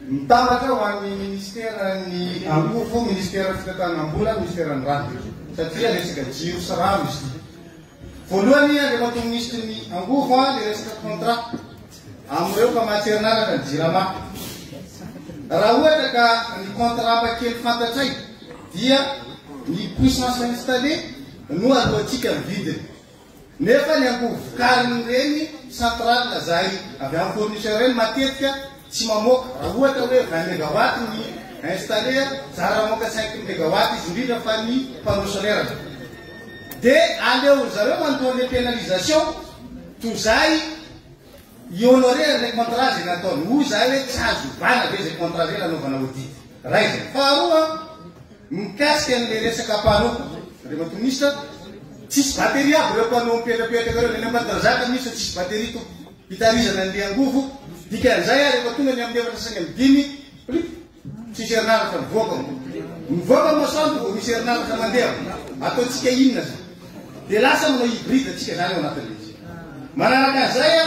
Mitambatra ho an'ny Ministeran'ny Angovo, Ministeran'ny Fitantanam-bola, Ministeran'ny Rano. Satria resaka jiro sy rano izy ity. Voalohany, Andriamatoa Minisitry ny Angovo, ilay resaka contrat amin'ireo mpamatsy herinaratra ny Jirama. Raha ohatra ka ny contrat mba kely fantatray dia ny puissance installée no aloantsika ny vidiny. Nefa ny angovo vokarin'ireny centrale izay avy amin'ny fournisseur ireny matetika tsy mamoaka. Raha ohatra hoe 20 megawatt ny installé, zara mamoaka 5 megawatt izy indrindra fa ny panneau solaire. Dia aleon-dry zareo mandoa an'ilay pénalisation toy izay hi-honorer an'ilay contrat izay nataony. Hoy izahay hoe tsy azo ovana ve izay contrat izay nanaovana audit. Iray izay. Faharoa, mikasika an'ilay resaka panneau, Andriamatoa Minisitra, tsisy batterie aby ireo panneau mipetrapetraka ireo, ny any Ambatondrazaka minisitra tsisy batterie tompoko, hitarizana an'ilay angovo, dikan'izay ary rehefa tonga ny amin'ny efatra sy ny amin'ny dimy, plip, Tsisy herinaratra mivoaka ao. Mivoaka ny masoandro vao misy herinaratra mandeha ao. Ataontsika inona zany? Dia lasa manao hybride tsika zany ao anatin'ilay izy. Manaraka an'izay a,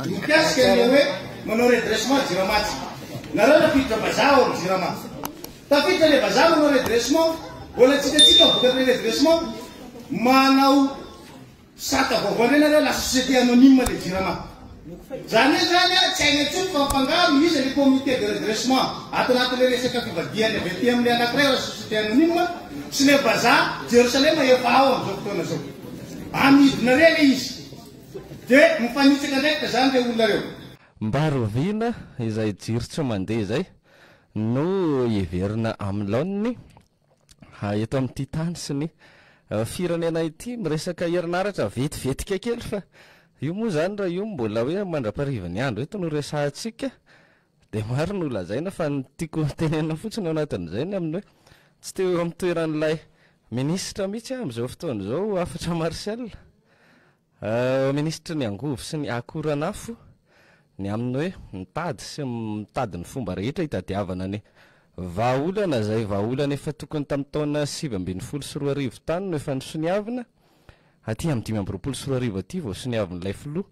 mikasika an'ilay hoe manao redressement jirama tsika. Nareo nampiditra vazaha ao amin'ny jirama. Tafiditra ilay vazaha manao redressement, mbola tsy hitantsika ny vokatr'ilay redressement. Manao Sata vaovao indray nareo lasa société anonyme le jirama. Zany hoe zany a tsy hainay intsony fa mifangaro iza le comité de redressement ato anatin'le resaka fivadihany avy aty amle anakiray raha société anonyme sy le vazaha Jerosalema efa ao amzao fotoana zao. Amidinareo le izy de mifanitsaka andraikitra zany re olona reo. Mba roviana izay jiro tsy mandeha izay no hiverina amin'ny laoniny? Eto amin'ity tany sy ny firenena ity miresaka herinaratra vetivetika kely fa io moa izany raha io mbola hoe mandra-parivan'ny andro eto no resahantsika dia maro no lazaina fa ny tiako tenenina fotsiny ao anatin'izay ny amin'ny hoe tsy teo eo amin'ny toeran'ilay minisitra mihitsy aho amin'izao fotoana izao Hafatra Marcel. Minisitry ny angovo sy ny akoran'afo ny amin'ny hoe mitady sy mitady ny fomba rehetra hitadiavana ny vahaolana izay vahaolana efa tokony tamin'ny taona 2019 tany no efa nosoniavina, aty amin'ny 2025 aty vao soniavin'ilay filoha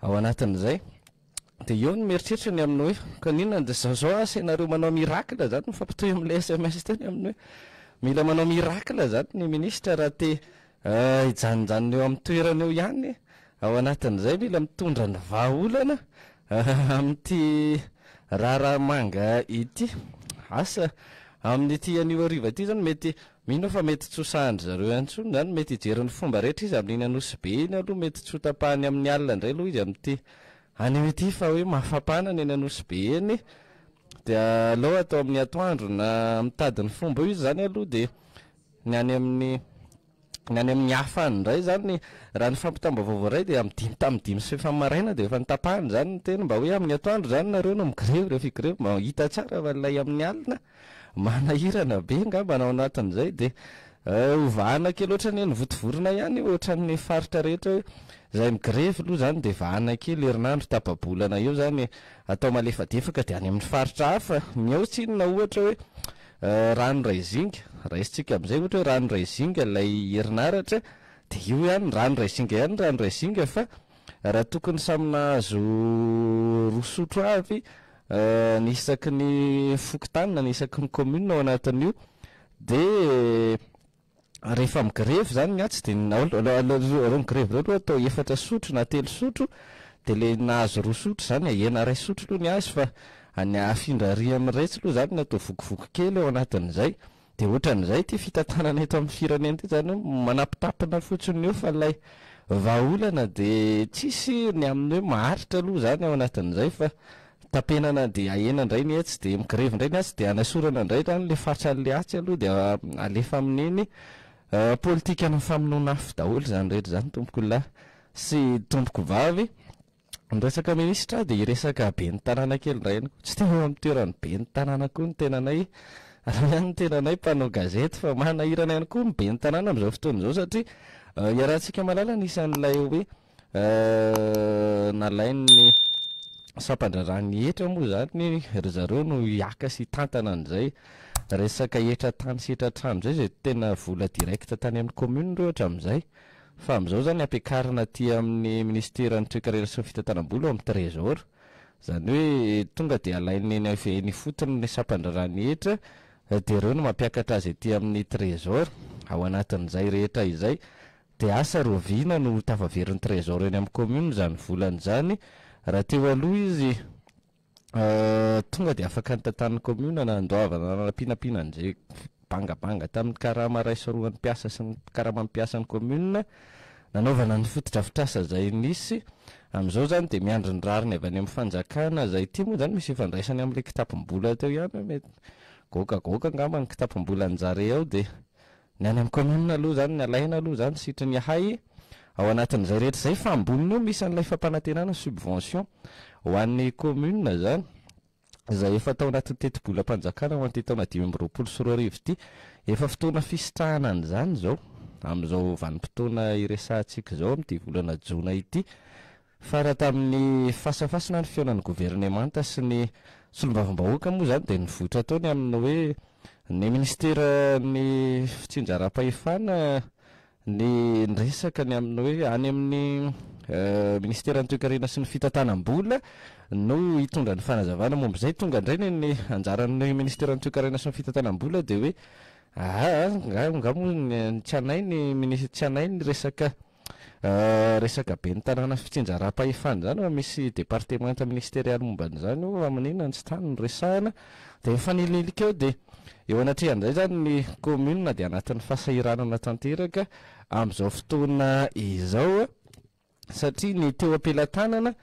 ao anatin'izay. Dia eo no mieritreritra ny amin'ny hoe ka n'inona dia zao zao asa ianareo manao miracle zany mifampitohy amin'ilay sms teo ny amin'ny hoe mila manao miracle zany ny minisitra raha te hijanonjanona eo amin'ny toerana eo ihany ao anatin'izay mila mitondra ny vahaolana amin'ity raharaha manga ity asa amin'ity anio hariva ity zany mety mino aho fa mety tsy ho sahan-dry zareo ihany intsony zany mety hijery ny fomba rehetra izy amin'iny Anosibe iny aloha mety tsy ho tapahany amin'ny alina indray aloha izy amin'ity Anio ity fa hoe mafampana ny eny Anosibe eny dia aleo atao amin'ny atoandro na mitady ny fomba io izy izany aloha dia ny any amin'ny ny any amin'ny hafa any indray izany raha ny fampitam-baovao voaray dia amin'ny dimy tamin'ny dimy sy fahefany maraina dia efa notapahina izany ny teny mba hoe amin'ny atoandro izany nareo no migrevy rehefa higrevy mba hita tsara fa ilay amin'ny alina Manahirana be angamba ao anatin'izay dia hovahana kely ohatran'ny eny Vontovorona ihany io ohatran'ny faritra rehetra hoe izay migrevy aloha izany dia vahana kely herinandro tapa-bolana eo izany atao malefadefaka dia any amin'ny faritra hafa ny ao tsinona ohatra hoe rano iray zinga raisintsika amin'izay ohatra hoe rano iray zinga ilay herinaratra dia io ihany rano iray zinga ihany rano iray zinga fa raha tokony samy nahazo roa sotro avy Ny isaky ny fokontany na ny isaky ny commune ao anatin'io dia rehefa migrevy izany ny atsy dia ireo migrevy ireo aloha atao efatra sotro na telo sotro dia ilay nahazo roa sotro izany ahena iray sotro aloha ny azy fa ny afindra ary amin'iretsy aloha izany no atao vokovoko kely ao anatin'izay. Dia ohatran'izay ity fitantanana eto amin'ny firenena ity izany hoe manampitampina fotsiny eo fa ilay vahaolana dia tsisy ny amin'ny hoe maharitra aloha izany ao anatin'izay fa tapenana dia ahena indray ny etsy dia migrevy indray ny atsy dia anasorana indray izany ilay fatran'ilay atsy aloha dia alefa amin'iny politikana famonoana afo daholo izany rehetra izany tompokolahy sy tompokovavy. Ny resaka minisitra dia hiresaka ben'ny tanàna kely indray ihany koa. Tsy teo amin'ny toeran'ny ben'ny tanàna koa ny tenanay, aleo ihany ny tenanay mpanao gazety fa manahirana ihany koa ny ben'ny tanàna amin'izao fotoana izao satria iarahantsika mahalala ny isan'ilay hoe nalain'ny sampandraharahan'ny hetra moa izany ry zareo no hiaka sy hitantana an'izay resaka hetra tany sy hetra trano izay, izay tena vola direct tany amin'ny commune ireo hatramin'izay. Fa amin'izao izany ampiakarina aty amin'ny minisiteran'ny toekarena sy ny fitantanam-bola ao amin'ny Trésor. Izany hoe tonga dia alain'ny eny eny ifotony ny sampandraharahan'ny hetra dia ireo no mampiakatra azy aty amin'ny trésor. Ao anatin'izay rehetra izay dia asa rahoviana no ho tafaverin'ny trésor eny amin'ny commune izany volana izany. Raha teo aloha izy tonga dia afaka nitantan'ny commune na nandoavana na nampianampiana an'izay bangabanga tamin'ny karama iray sy roan'ny mpiasa sy ny karaman'ny mpiasan'ny commune nanaovana ny fotodrafitrasa izay nisy. Amin'izao izany dia miandry ny rariny avy any amin'ny fanjakana izay ity moa izany misy ifandraisany amin'ilay kitapom-bola teo ihany hoe mety goakagoaka angamba ny kitapom-bolan-jare ao dia ny any amin'ny commune aloha izany ny alaina aloha izany sitrany ahay ao anatin'izay rehetra izay fa ambonin'io misy an'ilay fampanantenana subvention ho an'ny commune izany. izay efa tao anatin'ny tetibolam-panjakana ho an'ity taona 2025 ity. Efa fotoana fisitrahana an'izany izao, amin'izao vanim-potoana iresahantsika izao amin'ity volana jona ity. Fa raha tamin'ny fasafasina ny fihaonan'ny governemanta sy ny solombavambahoaka moa izany dia nivoitra tao ny amin'ny hoe ny minisiteran'ny fitsinjaram-pahefana Ny niresaka ny amin'ny hoe any amin'ny Minisiteran'ny Toekarena sy ny Fitantanam-bola no hitondra ny fanazavana momba izay. Tonga indray ny ny anjaran'ny Minisiteran'ny Toekarena sy ny Fitantanam-bola dia hoe aa nga nga moa ny tsy anay ny minis- tsy anay ny resaka resaka ben'ny tanàna sy fitsinjaram-pahefana izany fa misy departemanta ministerialy momba an'izany io fa maninona no tsy tany no resahana. Dia mifanililika eo dia eo anatrehan'izay izany ny commune dia anatin'ny fahasahiranana tanteraka amin'izao fotoana izao satria ny teo am-pelatanana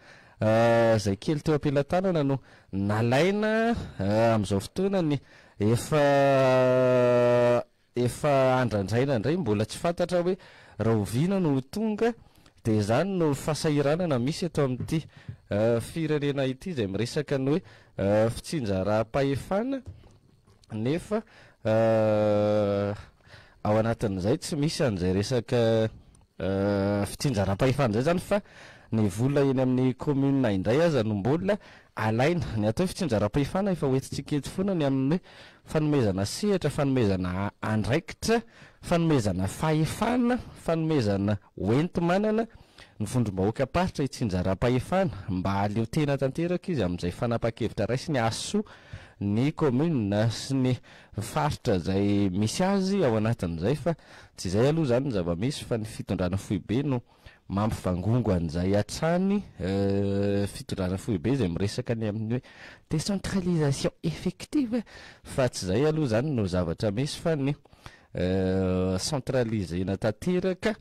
izay kely teo am-pelatanana no nalaina amin'izao fotoana ny efa Efa andrandraina indray mbola tsy fantatra hoe rahoviana no ho tonga dia izany no fahasahiranana misy eto amin'ity firenena ity izay miresaka ny hoe fitsinjaram-pahefana nefa ao anatin'izay tsy misy an'izay resaka fitsinjaram-pahefana izay izany fa ny vola eny amin'ny commune indray aza no mbola alaina. Ny atao hoe fitsinjaram-pahefana efa hoentintsika eto foana ny amin'ny hoe fanomezana sehatra, fanomezana andraikitra, fanomezana fahefana, fanomezana hoenti-manana ny vondrom-bahoakam-paritra hitsinjaram-pahefana mba hahaleo tena tanteraka izy amin'izay fanapahan-kevitra raisiny hahasoa ny commune sy ny faritra izay misy azy ao anatin'izay fa tsy izay aloha izany ny zava-misy fa ny fitondrana foibe no mampivangongo an'izay hatrany fitondrana foibe izay miresaka ny amin'ny hoe décentralisation effective fa tsy izay aloha izany no zavatra misy fa ny centralisena tanteraka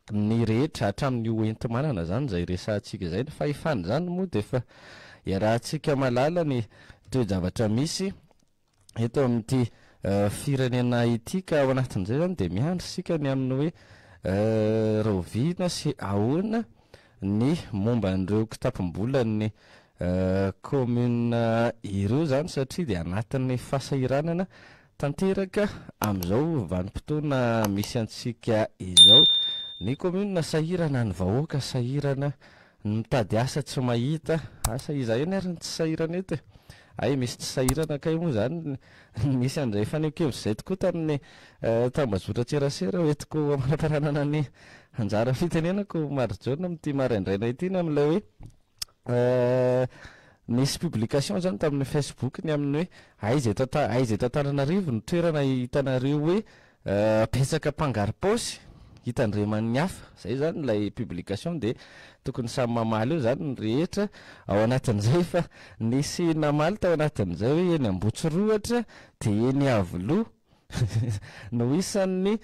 ny rehetra hatramin'ny ho enti-manana izany izay resahantsika izay. Ny fahefana izany moa dia efa iarahantsika mahalala ny toe-javatra misy eto amin'ity firenena ity ka ao anatin'izay izany dia miandry isika ny amin'ny hoe rahoviana sy ahoana ny momba an'ireo kitapom-bolan'ny commune ireo izany satria dia anatin'ny fahasahiranana tanteraka amin'izao vanim-potoana misy antsika izao. Ny commune sahirana, ny vahoaka sahirana, ny mitady asa tsy mahita, asa iza ihany ary no tsy sahirana eto e? Hay misy tsy sahirana kay moa izany, nisy an'izay fanehoan-kevitra izay tokoa tamin'ny tambajotran-tserasera hoentiko hamaraparanana ny anjara fitenenako Marijaona amin'ity maraindraina ity ny amin'ilay hoe nisy publication izany tamin'ny Facebook ny amin'ny hoe aiza eto aiza eto Antananarivo no toerana hitanareo hoe Betsaka mpangaro-paosy hitandreman'ny hafa, zay zany ilay publication dia tokony samy mamaly eo zany ny rehetra ao anatin'izay fa nisy namaly tao anatin'izay hoe eny Ambotsirohatra dia eny Iavoloha no isan'ny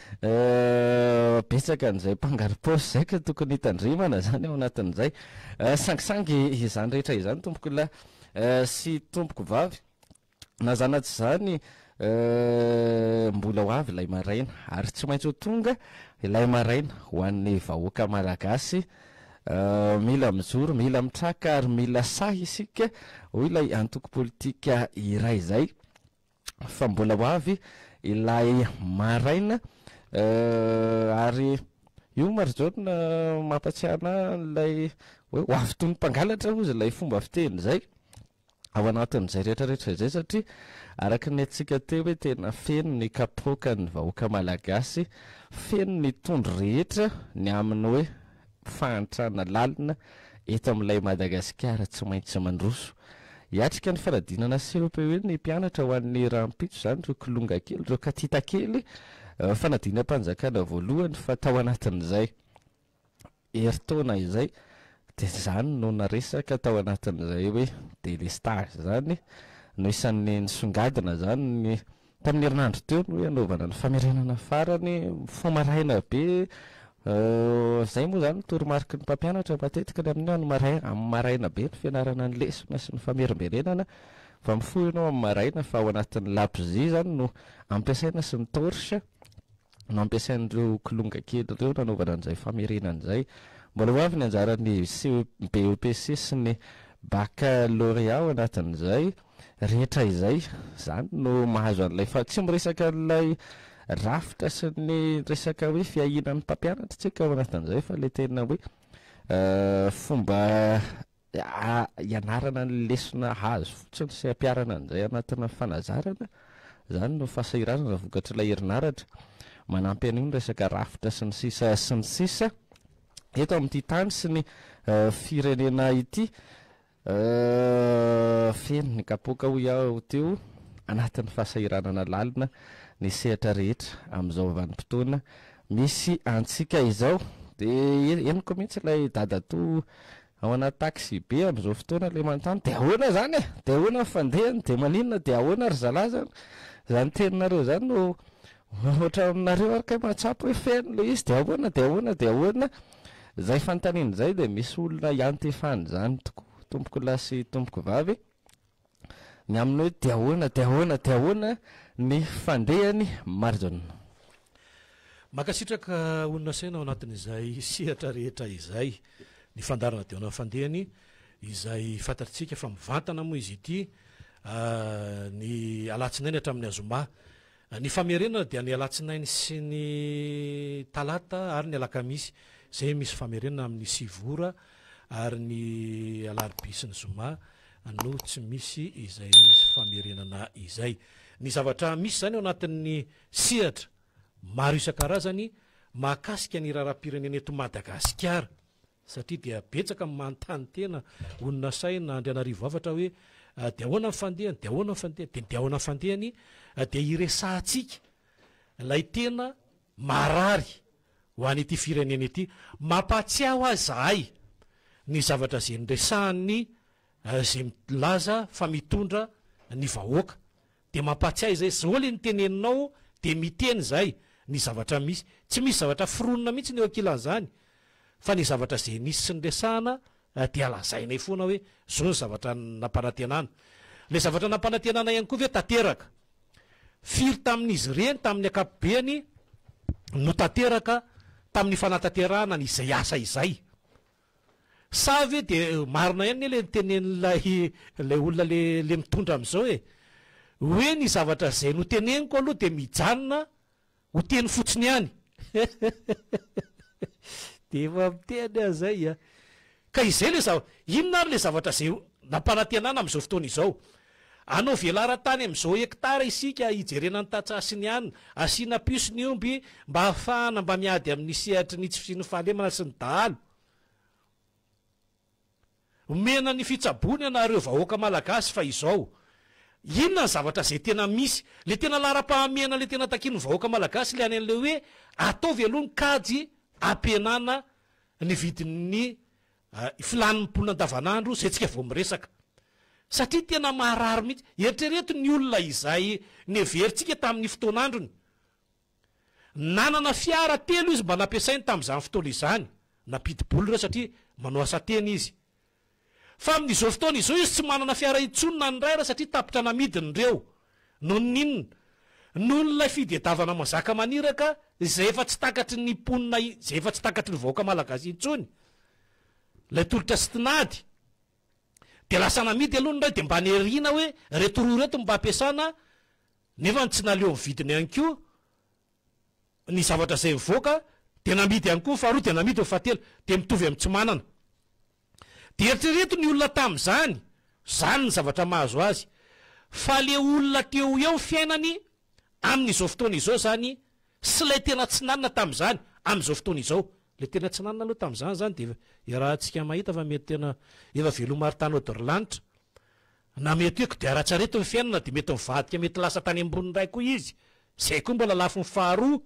betsaka an'izay mpangaro-paosy zay ka tokony hitandremana zany ao anatin'izay. Sangisangy izany rehetra izany tompokolahy sy tompokovavy. Na izany na tsy izany, mbola ho avy ilay maraina ary tsy maintsy ho tonga ilay maraina ho an'ny vahoaka malagasy. Mila mijoro, mila mitraka ary mila sahy isika, hoy ilay antoko politika iray izay, fa mbola ho avy ilay maraina ary io Marijaona mampatsiahy anah ilay hoe ho avy toy ny mpangalatra hozy ilay fomba fiteny izay. ao anatin'izay rehetra rehetra izay satria araka ny antsika teo hoe tena feno ny kapoakan'ny vahoaka malagasy, feno ny tondro rehetra ny amin'ny hoe fahantrana lalina eto amin'ilay Madagasikara tsy maintsy mandroso. Hiatrika ny fanadinana CEPE ny mpianatra ho an'ny rahampitso izany ireo kilonga kely, ireo katita kely, fanadinam-panjakana voalohany fa tao anatin'izay herintaona izay dia izany no naresaka tao anatin'izay hoe délestage izany no isan'ny nisongadina izany ny Tamin'ny herinandro teo no hanaovana ny famerenana farany, mifoha maraina be, izay moa izany ny toromariky ny mpampianatra matetika ny amin'io, any maraina, amin'ny maraina be ny fianarana ny lesona sy ny famerimberenana, fa mifoha ianao amin'ny maraina fa ao anatin'ny labozia izany no ampiasaina sy ny torche no ampiasain'ireo kilonga kely ireo nanaovana an'izay famerenana izay. Mbola ho avy ny anjaran'ny BEPC sy ny Baccalauréat ao anatin'izay rehetra izay. Izany no mahazo an'ilay fa tsy miresaka an'ilay rafitra sy ny resaka hoe fiahiana ny mpampianatra tsika ao anatin'izay fa ilay tena hoe fomba Ianarana ny lesona azo fotsiny sy ampiharana an'izay anatina fanazarana, izany no fahasahiranana vokatr'ilay herinaratra. Manampy an'io ny resaka rafitra sy ny sisa sy ny sisa eto amin'ity tany sy ny firenena ity. Feno ny kapoaka hoy aho teo, anatin'ny fahasahiranana lalina ny sehatra rehetra amin'izao vanim-potoana misy antsika izao. Dia henoko mihitsy ilay dadatoa Ao anaty taxi be amin'izao fotoana ilay manontany dia ahoana izany e? Dia ahoana ny fandehany? Dia maninona? Dia ahoana ry zalahy izany? Izany teninareo izany no ohatra aminareo ary kay mahatsapa hoe feno ilay izy dia ahoana? Dia ahoana? Dia ahoana? Izay fanontaniana izay dia misy olona iantefan'izany tokoa tompoko lahy sy tompoko vavy. Ny amin'ny hoe dia ahoana, dia ahoana, dia ahoana ny fandehany Marjon. Mankasitraka olona saina ao anatin'izay sehatra rehetra izay. Ny fandaharana dia ahoana ny fandehany izay fantatritsika fa mivantana moa izy ity ny alatsinainy hatramin'ny azoma. Ny famerenana dia ny alatsinainy sy ny talata ary ny alakamisy izay misy famerenana amin'ny sivy ora ary ny alarobia sy ny zoma no tsy misy izay famerenana izay. Ny zavatra misy izany ao anatin'ny sehatra maro isan-karazany mahakasika ny raharaham-pirenena eto Madagasikara. Satria dia betsaka ny manontany tena ho ny nasaina Andrianarivo hafatra hoe dia ahoana ny fandehany, dia ahoana ny fandehany, dia ny dia ahoana ny fandehany dia hiresahantsika ilay tena marary ho an'ity firenena ity. Mampahatsiahy ahy izahay ny zavatra izay niresahan'ny izay milaza fa mitondra ny vahoaka. Dia mampahatsiahy izay, zao le niteneninao dia miteny izay ny zavatra misy. Tsy misy zavatra foronina mihitsy ny eo ankilan'izany fa ny zavatra izay nisy sy niresahana dia lazainay foana hoe zao ny zavatra nampanantenana. Ilay zavatra nampanantenana ihany koa ve tanteraka? Firy tamin'izy ireny tamin'ny ankapobeny no tanteraka tamin'ny fanatanterahana ny izay asa izay? Sa ve dia marina ihany anie le notenenin'ilay ilay olona le le mitondra amin'izao e! Hoe ny zavatra izay noteneniko aloha dia mijanona ho teny fotsiny ihany. Dia efa miteny aho izay a! Ka izay le zava, inona ary le zavatra izay nampanantenana amin'izao fotoana izao? Hanao velaran-tany amin'izao hectare isika hijerena ny tantsaha sy ny anona, asiana puce ny omby mba hahafahana mba miady amin'ny sehatry ny tsy fisian'ny fahalemana sy ny dahalo. Omena ny fitsaboana ianareo vahoaka malagasy fa izao, inona ny zavatra izay tena misy? Le tena laharam-pahamehana le tena takian'ny vahoaka malagasy le any an'le hoe ataovy aloha ny kajy hampihenana ny vidin'ny Filan'ny mponina andavanandro izay tsika vao miresaka. Satria tena maharary mihitsy. Eritrereto ny olona izay neverintsika tamin'ny fotoan'androny. Nanana fiara telo izy mba nampiasainy tamin'izany fotoana izany. Nampidi-bola ireo satria manao asa tena izy. Fa amin'izao fotoana izao izy tsy manana fiara intsony na ny iray ara satria tapitra namidiny ireo. Noho ny inona? Noho ilay fidedavana mazaka maniraka izay efa tsy takatry ny mponina izay efa tsy takatry ny vahoaka malagasy intsony. Ilay tolotra sy tinady. Dia lasa namidy aloha ny iray dia mba neriana hoe ireto roa ireto no mba ampiasana nefa tsy naleo ny vidiny ihany koa ny zavatra izay mivoaka dia namidy ihany koa ny faharoa dia namidy ny fahatelo dia mitovy amin'ny tsy manana. Dia eritrereto ny olona tamin'izany, izany ny zavatra mahazo azy. Fa le olona teo ho eo ny fiainany amin'izao fotoana izao izany sy ilay tena tsy nanana tamin'izany amin'izao fotoana izao. Ilay tena tsy nanana aloha tamin'izany izany dia iarahantsika mahita fa mety tena efa veloma-ry tany lanitra. Na mety hoe kodiaran-tsarety ny fiainana dia mety nivadika mety lasa tany ambony indray koa izy. Izay koa mbola lafiny faharoa.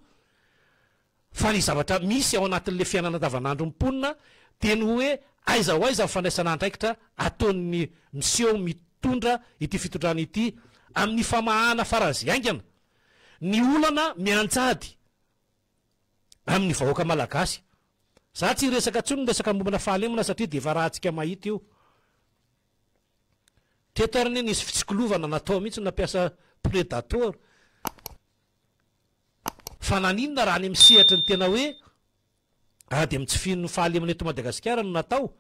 Fa ny zavatra misy ao anatin'ilay fiainana andavanandron'ny mponina dia ny hoe aiza ho aiza ny fandraisana andraikitra ataon'ny miseho mitondra ity fitondrana ity amin'ny famahana faran'izay haingana ny olana mianjady amin'ny vahoaka malagasy. Za tsy hiresaka intsony ny resaka mombana fahalemana satria dia efa rahantsika mahita io. Teto ary anie nisy fitsikilovana natao mihitsy nampiasa predator. Fa naninona raha any amin'ny sehatry ny tena hoe ady amin'ny tsy fisian'ny fahalemana eto Madagasikara no natao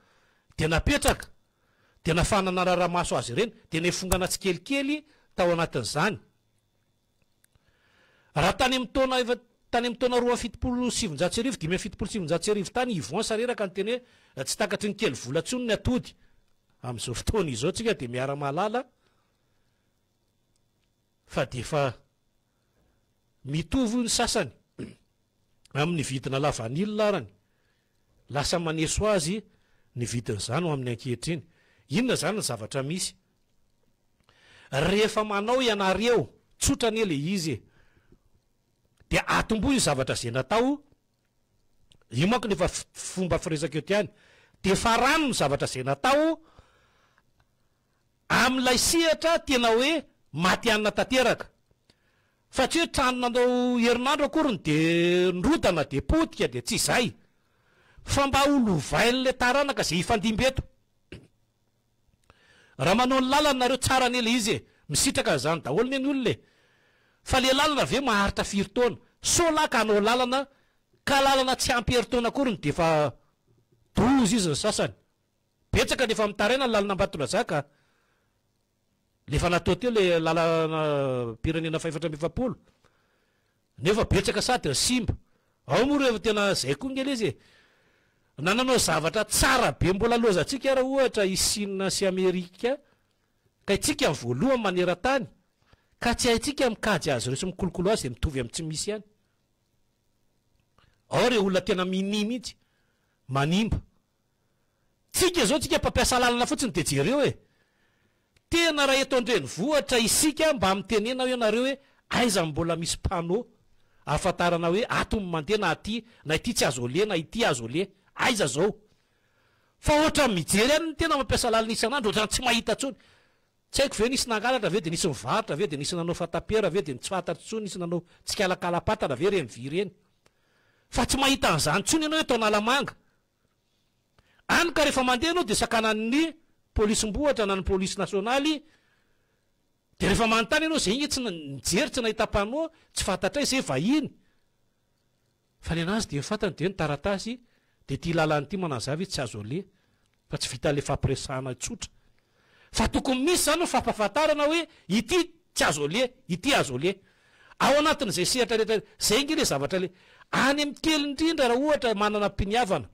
dia napetraka dia nafahana nanara-maso azy ireny dia nefongana tsikelikely tao anatin'izany. Raha tany amin'ny taona efa tany amin'ny taona 1972, 1975 tany Yvon Sareraka niteny hoe tsy takatry ny kely vola intsony ny atody. Amin'izao fotoana izao tsika dia miara-mahalala fa dia efa mitovy ny sasany amin'ny vidina lavanila arany. Lasa maneso azy ny vidin'izany ho amin'ny ankehitriny. Inona izany ny zavatra misy? Rehefa manao ianareo, tsotra anie le izy e, dia atombohy ny zavatra izay natao, io manko no efa fomba firesaka eto ihany, dia farano ny zavatra izay natao amin'ilay sehatra tena hoe matihanina tanteraka. Fa tsy hoe trano nanao herinandro akory ny dia nirodana dia potika dia tsy izay. Fa mba ho lovain'ilay taranaka izay hifandimby eto. Raha manao ny lalana nareo tsara anie le izy e! Misitraka an'izany daholo anie ny olona e! Fa le lalana ve maharitra firy taona? Sao lahy ka hanao lalana ka lalana tsy ampy herintaona akory ny defa doza izy ny sasany. Betsaka ny efa mitaraina ny lalana Ambatondrazaka a! Le efa natao teo le lalana pirenena faha 44 nefa betsaka sady ny simba. Ao moa rehefa tena zay koa nge le izy e. Na nanao zavatra tsara be mbola lozantsika ara ohatra i Sina sy Amerika ka itsika ny voalohany maneran-tany ka tsy haintsika mikajy azy ireo sy mikolokolo azy dia mitovy amin'ny tsy misy ihany. Ao re olona tena minia mihitsy manimba. Tsika zao tsika mpampiasa lalana fotsiny de jereo e! Tena raha eto andrenivohitra isika mba mitenena hoe nareo hoe aiza no mbola misy panneau ahafantarana hoe ato ny mandeha na aty na ity tsy azo aleha na ity azo aleha aiza zao? Fa ohatran'ny mijery ihany ny tena mampiasa lalana isan'andro ohatran'ny tsy mahita intsony. Tsy haiko ve nisy nangalatra ve de nisy nivarotra ve de nisy nanao fatapera ve de ny tsy fantatro intsony nisy nanao tsikalakalam-patana ve ireny vy ireny? Fa tsy mahita an'izany intsony ianao eto Analamanga. Any ka rehefa mandeha ianao dia sakanan'ny polisim-bohitra na ny polisy nasionaly, dia rehefa manontany ianao izay inge tsy nijery tsy nahita panneau, tsy fantatray izay vahiny. Fa ny anazy dia ny fantany dia ny taratasy dia ity lalana ity manazava izy tsy azo aleha fa tsy vitan'ilay fampiresahana tsotra. Fa tokony misy izany ny fampahafantarana hoe ity tsy azo aleha, ity azo aleha. Ao anatin'izay sehatra rehetra izay ange ilay zavatra ilay any amin'ny kely indrindra raha ohatra manana am-piniavana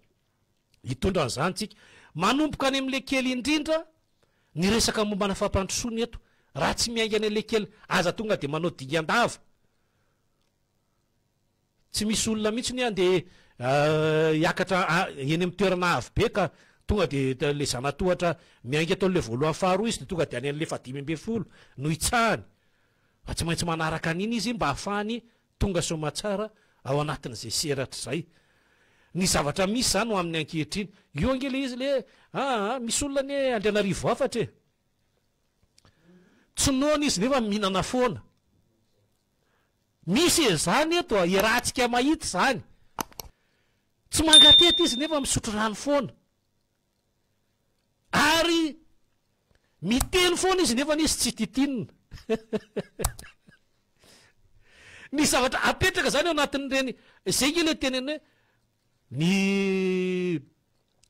hitondra an'izany tsika. Manomboka any amin'ilay kely indrindra ny resaka mombana fampandrosoana eto. Raha tsy miainga any amin'ilay kely, aza tonga dia manao dingan-dava. Tsy misy olona mihitsy ny andeha hiakatra eny amin'ny toerana avo be ka tonga dia ilay zana-tohatra miainga eto amin'ilay voalohany faharoa izy dia tonga dia any amin'ilay fahadimy ambin'ny folo no hitsahany. Fa tsy maintsy manaraka an'iny izy mba hahafahany tonga soamatsara ao anatin'izay seratra izay. Ny zavatra misy izany ho amin'ny ankehitriny. Io ange ilay izy ilay aa misy olona anie Andrianarivo hafatra e. Tsy noana izy nefa mihinana foana. Misy an'izany eto a, iarahantsika mahita izany. Tsy mangateta izy nefa misotro rano foana. Ary miteny foana izy nefa izy tsy titinina. Ny zavatra apetraka izany ao anatin'ireny, izay nge ilay teneno hoe ny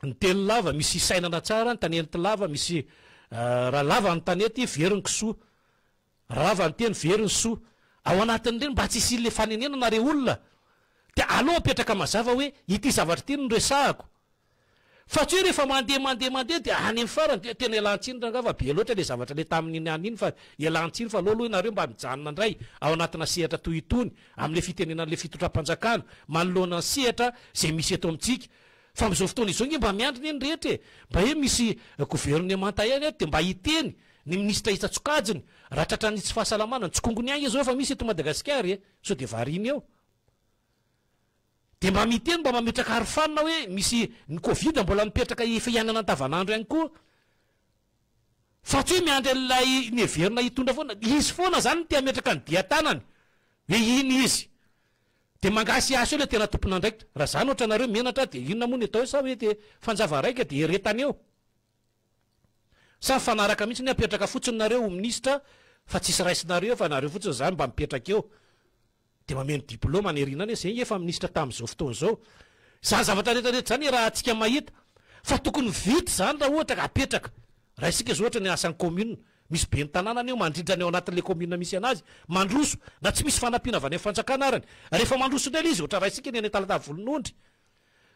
ny teny lava misy isainana tsara, ny tanety lava misy raha lava ny tanety very ny kisoa. Rava ny teny, very ny soa. Ao anatin'ireny mba tsy hisian'ilay fanenenana re olona dia aleo apetraka mazava hoe ity zavatra ity no resahako. Fa tsy hoe rehefa mandeha mandeha mandeha dia any amin'ny farany dia tena ialan-tsiny rangahy fa be loatra ilay zavatra ilay tamin'iny any iny fa ialan-tsiny fa aleo aloha ianareo mba mijanona indray ao anatina sehatra toy itony amin'ilay fitenenan'ilay fitondram-panjakana manoloana ny sehatra izay misy eto amintsika. Fa amin'izao fotoana izao nge mba miandry ne ny rehetra e! Mba hoe misy governemanta ihany eto dia mba hiteny ny minisitra isan-tsokajiny raha tratran'ny tsy fahasalamana. Ny tsikongony ihany nge izao efa misy eto Madagasikara e! Sao dia variana eo. Dia mba miteny mba mametraka arofanina hoe misy ny covid mbola mipetraka efa iainana andavanandro ihany koa. Fa tsy hoe miandry an'ilay neverina hitondra foana. Izy foana zany no te hametraka ny dian-tanany hoe iny izy. Dia mangasihasy eo ilay tena tompon'andraikitra. Raha zany ohatra nareo menatra dia inona moa ny atao eo sa hoe dia fanjava raika dia eretana eo. Sa mifanaraka mihitsy ny hoe apetraka fotsiny nareo ho minisitra fa tsisy raisinareo eo fa nareo fotsiny zany mba mipetraka eo. Dia mameno diploma any aoriana any hoe zay nge efa minisitra tamin'izao fotoana izao. Izany zavatra rehetra rehetra izany iarahantsika mahita fa tokony vita izany raha ohatra ka apetraka. Raha isika izao ohatra ny asan'ny commune, misy ben'ny tanàna anie mandrindra ny ao anatin'ilay commune misy anazy, mandroso na tsy misy fanampiana avy any amin'ny fanjakana arany. Rehefa mandroso indray ilay izy, ohatra raisika ny any Talatave Volonondry,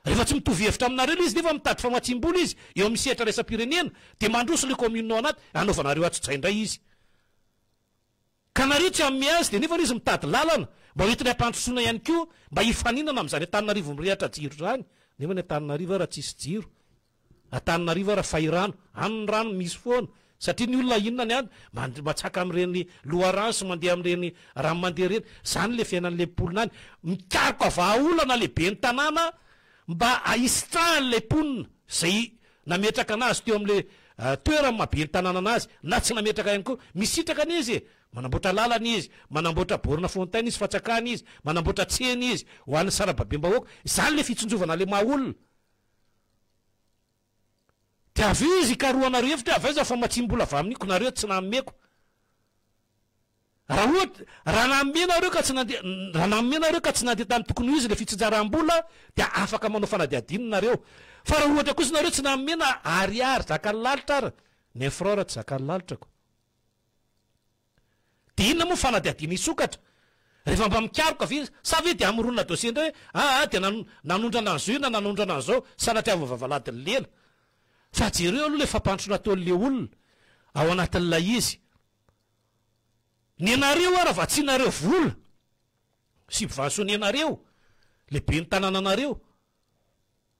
rehefa tsy mitovy hevitra aminareo ilay izy nefa mitady famatsiam-bola izy eo amin'ny sehatra iraisam-pirenena dia mandroso ilay commune ao anaty, anaovanareo antsojay indray izy. Ka nareo tsy hanome azy dia nefa izy mitady lalana mba ho entiny hampandrosoana ihany koa mba hifaninana amin'izany Antananarivo mirehatra jiro izany nefa ny Antananarivo ara tsisy jiro Antananarivo ara fahirano any ny rano misy foana satria ny olona inona ny any matsaka amin'ireny loharano sy mandeha amin'ireny rano mandeha ireny izany le fiainan'le mponina any mikaroka vahaolana le ben'ny tanàna mba hisitrahan'ilay mponina izay nametraka anazy teo amin'ilay toerany maha ben'ny tanàna anazy na tsy nametraka ihany koa. Misitraka anie izy e! Manamboatra lalana izy, manamboatra borne fontaine izy, fatsakana izy, manamboatra tsena izy ho an'ny sarababem-bahoaka. Izany ilay fitsinjovana ilay maha olona. Dia avy eo izy hikarohanareo hevitra hoe avy aiza ny famatsiam-bola avy amin'iko, nareo tsy nameko. Raha ohatra, raha nanome nareo ka tsy nandeha, raha nanome nareo ka tsy nandeha tamin'ny tokony ho izy ilay fitsinjaram-bola dia afaka manao fanadihadiana nareo. Fa raha ohatra kosa nareo tsy nanome na ariary zakan'ny lalitra ary, ny infraor tsy zakan'ny lalitra ko. Dia inona moa fanadihadiana hisokatra? Rehefa mba mikaroka ve, sa ve dia hamoronana dossier indray hoe aa dia nanondrana an'izao io na nanondrana an'izao, sanatria vao vavaladin'ny lela. Fa jereo aloha ilay fampandrosoana ataon'ilay olona ao anatin'ilay izy. Nenareo ara vatsianareo vola subventionner-nareo le ben'ny tanànanareo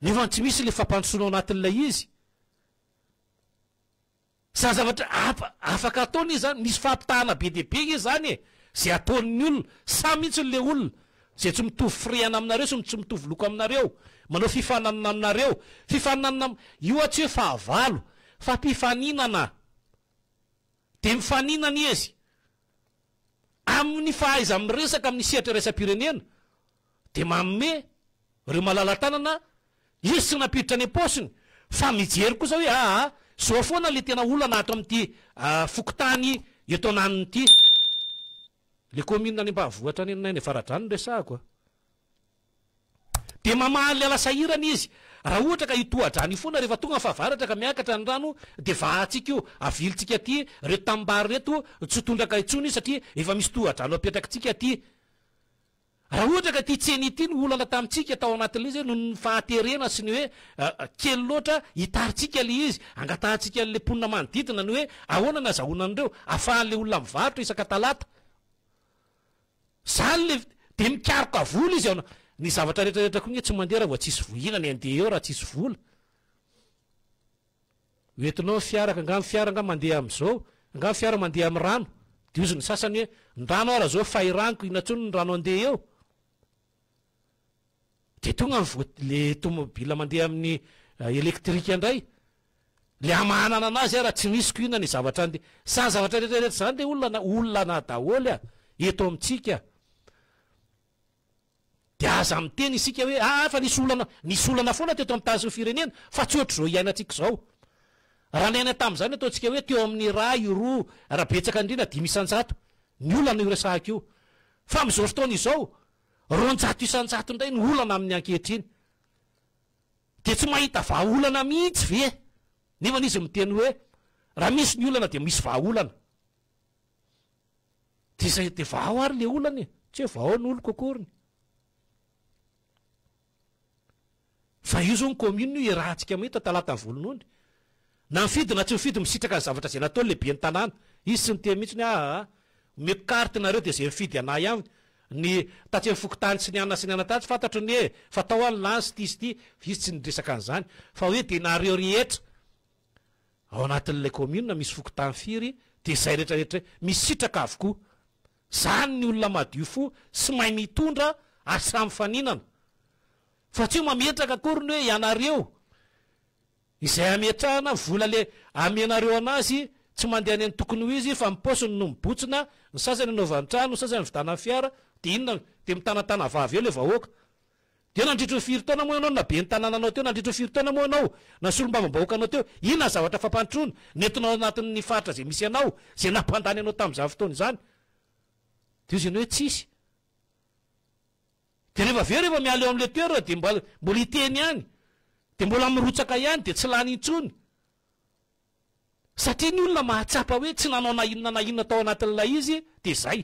nefa tsy misy le fampandrosoana ao anatin'ilay izy. Zany zavatra afa afaka atao anie zany, misy fampitahana be dia be nge zany e, zay ataon'ny olona, samy mihitsy le olona zay tsy mitovy firehana aminareo sy tsy mitovy loko aminareo, manao fifaninanana aminareo, fifaninanana io a tsy hoe fahavalo fa mpifaninana. Dia mifaninana izy amin'ny fahaiza-miresaka amin'ny sehatra iraisam-pirenena, dia manome ireo malala-tanana, izy tsy nampiditra any am-paosiny, fa mijery kosa hoe aa, zao foana ilay tena olana ato amin'ity fokontany eto ananona ity. Ilay commune any ambanivohitra any aminay any Avaradrano no resahako a. Dia mamaha ny alasahirana izy. Raha ohatra ka io tohadrano io foana rehefa tonga ny fahavaratra ka miakatra ny rano dia vahantsika io, avilintsika aty ireto tanimbary ireto tsy ho tondraka intsony io satria efa misy tohadrano apetrakitsika aty. Raha ohatra ka ity tsena ity no olana tamintsika tao anatin'ilay izy hoe noho ny fahaterena sy ny hoe kely loatra hitarintsika ilay izy, angatahantsika an'ilay mponina manodidina ny hoe ahoana ny azahoana an'ireo, ahafahan'ilay olona mivarotra isaka talata. Zany le de mikaroka vola izy ao ny zavatra rehetra rehetra koa nge tsy mandeha raha vao tsisy vohina ny andeha eo raha tsisy vola. Ho entinao ny fiara ka nga ny fiara nga mandeha amizao nga ny fiara mandeha amy rano de ozy ny sasany hoe ny rano ara zao fahirano ko inona tsony ny rano andeha eo. Dia tonga ny voa- le tomobile mandeha amin'ny électrique indray, le hamahanana anazy ara tsy misy ko inona ny zavatra andeha, zany zavatra rehetra rehetra zany le olona olana daholo a, eto amintsika. Dia aza miteny isika hoe aa fa nisy olana, nisy olana foana teto amin'ny tany sy ny firenena fa tsy ohatr'izao iainantsika izao. Raha niaina tamin'izany ataontsika hoe teo amin'ny iray, roa, raha betsaka indrindra 5% ny olana io resahako io. Fa amin'izao fotoana izao, 200% indray ny olana amin'ny ankehitriny. Dia tsy mahita vahaolana mihitsy ve? Nefa izy miteny hoe raha misy ny olana dia misy vahaolana. Dia izay dia vahao ary le olana e. Tsy hoe vahao ny oloko akoriny. Fa io zao ny commune io iarahantsika mahita Talata Volonondry. Na mifidy na tsy mifidy misitraka ny zavatra izay nataony le ben'ny tanàna. Izy tsy niteny mihitsy hoe aa omeko carte nareo dia izay mifidy anah ihany ny tatsy amin'ny fokontany sy ny anona sy ny anona tatsy fantatro anie fa tao aho ny lany sy ty sy ty fa izy tsy niresaka an'izany fa hoe dia nareo rehetra ao anatin'ilay commune misy fokontany firy dia izay rehetra rehetra misitraka avokoa. Zany ny olona madio fo sy mahay mitondra ary samy mifaninana. Fa tsy io mametraka akory ny hoe ianareo izay ametrahana vola le amenareo anazy tsy mandeha any amin'ny tokony ho izy fa ny paosiny no mibotsina, ny sasany anaovany trano, ny sasany vidanany fiara, dia inona dia mitanatana vava eo le vahoaka. Dia nandritry ny firy taona moa ianao no naben'ny tanànanao teo, nandritry ny firy taona moa ianao na solombavambahoakanao teo, inona ny zavatra fampandrosoana nentinao ao anatin'ny faritra izay misy anao, izay nampandany anao tamin'izany fotoana izany? Dia hoy izy ianao hoe tsisy. Dia rehefa avy eo rehefa miala eo amin'ilay toerana dia mba mbola hiteny ihany, dia mbola mirotsaka ihany dia tsy lany intsony. Satria ny olona mahatsapa hoe tsy nanao na inona na inona tao anatin'ilay izy dia izay.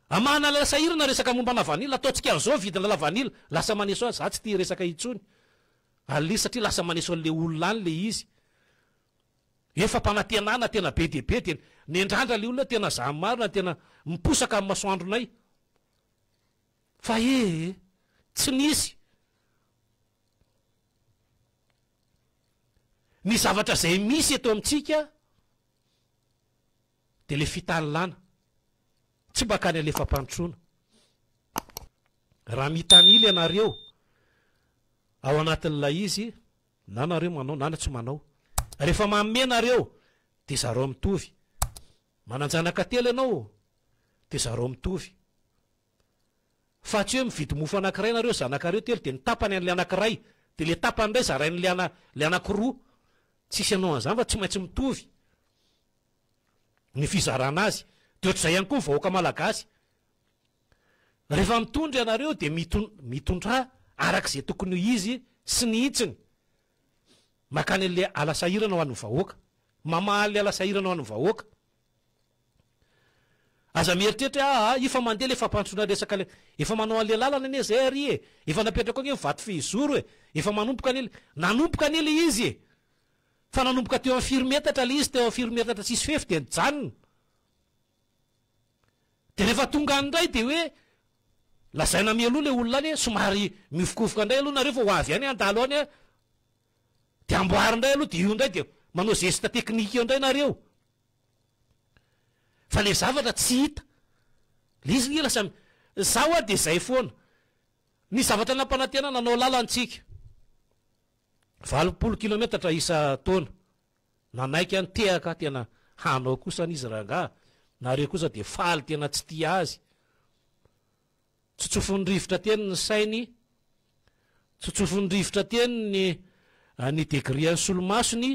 Amahana ilay sahirana resaka momba lavanila, ataontsika an'izao vidina lavanila, lasa maneso azy, za tsy tia hiresaka intsony an'ilay izy satria lasa maneso an'ilay olona any ilay izy. Hoe fampanantenana tena be dia be dia nendrandra ilay olona tena za marina tena miposaka amin'ny masoandronay. Fa ee, tsy nisy. Ny zavatra izay misy eto amintsika dia ilay fitanilana, tsy mankany alefam-pandrosoana. Raha mitanila ianareo ao anatin'ilay izy, na nareo manao na tsy manao, rehefa manome nareo dia zarao mitovy. Manan-janaka telo ianao dia zarao mitovy. Fa tsy hoe mividy mofo anankiray nareo zanakareo telo dia ny tapany an'ilay anankiray dia ilay tapany indray zarain'ilay ana ilay anankiroa. Tsisy hanao an'izany fa tsy maintsy mitovy ny fizarana azy. Dia ohatr'izay ihany koa ny vahoaka malagasy. Rehefa mitondra ianareo dia miton mitondrà araka izay tokony ho izy sy ny hitsiny. Makany an'ilay ala sahirana ho an'ny vahoaka. Mamaha an'ilay ala sahirana ho an'ny vahoaka. Aza mieritreritra hoe aa io fa mandeha le fampandrosoana resaka le efa manao an'le lalana anie zay ary e! Efa napetrako ange ny vato fehizoro e! Efa manomboka anie le nanomboka anie le izy e! Fa nanomboka teo amin'ny firy metatra le izy teo amin'ny firy metatra tsisy fefy dia nijanona. Dia rehefa tonga any indray dia hoe lazaina mialoha le olona any hoe somary miofokofoka indray aloha nareo fa ho avy any handalo any aho. Dia amboary indray aloha dia io indray dia manao geste technique eo indray nareo. Fa le zavatra tsy hita. Le izy nge lasa za hoa de zay foana. Ny zavatra nampanantena nanao lalana tsika. 80 kilometatra isa taona. Nanaiky aho nitehaka tena hanao kosa izy rangaha. Nareo kosa de faly tena tsy tia azy. Tsotsofin'ny rivotra teny ny sainy, tsotsofin'ny rivotra teny ny ny degré an'ny solomasony.